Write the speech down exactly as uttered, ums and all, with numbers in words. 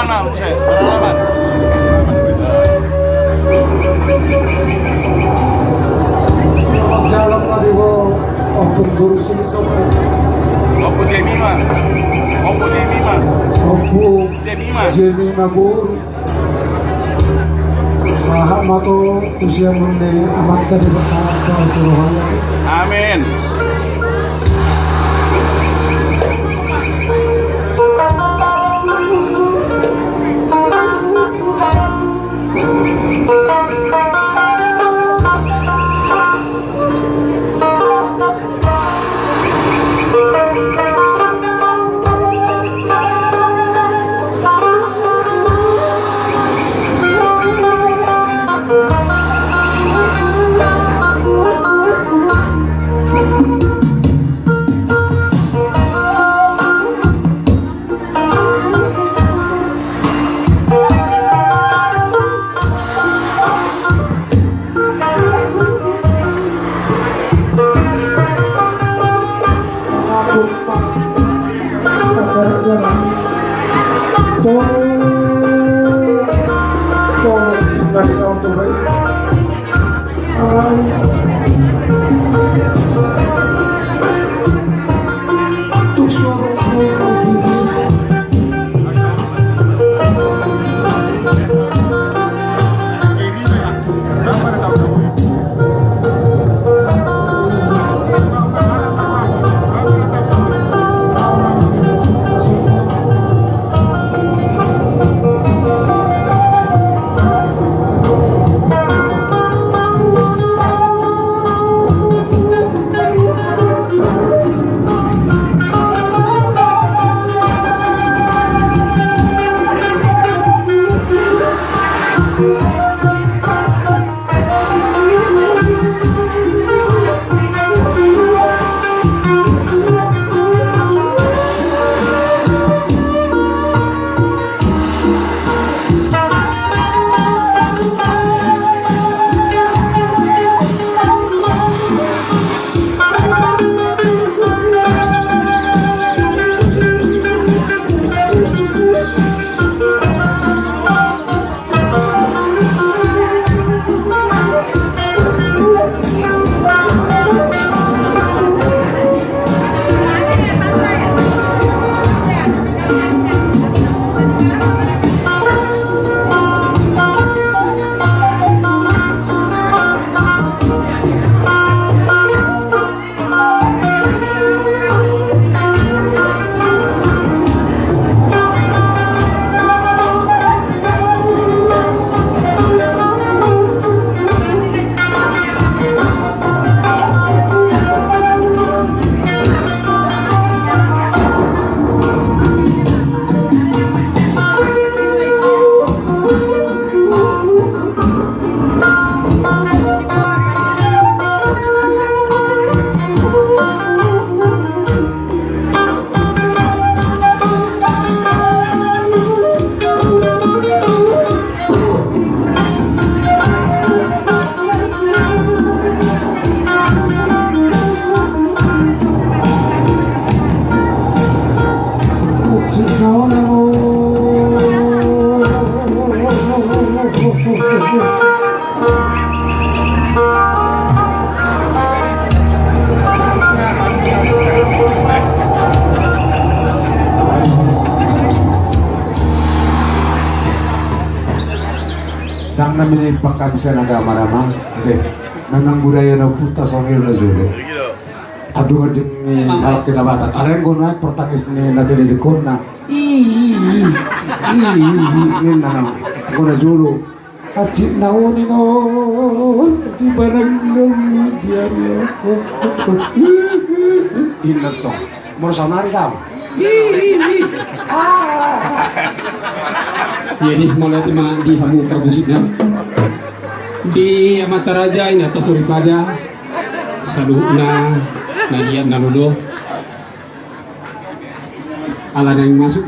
Nah, buset, berapa? Selamat jalan, Pak Ibu. Ompu Guru Silitonga. Ompu Jemima. Ompu Jemima. Ompu Jemima. Jemima, Guru. Sahat ma tu siamun ni Amanta Debata. Amin. Ndang na mini pangkabisan agama nama. Oke. Memang budaya na puta songon i do na jolo. Andung-andung ni halak na Batak. Alai anggo na portangis ni na tadi di kona. Ninna nama. Anggo na jolo. Acik na oni na di barang na di ari. Inna tong. Molo saonari tau. Jadi mulai tema di hamu permusiknya. Di Amanta Raja, Inanta Soripada. Saluhutna na liat na lolo. Ala naeng masuk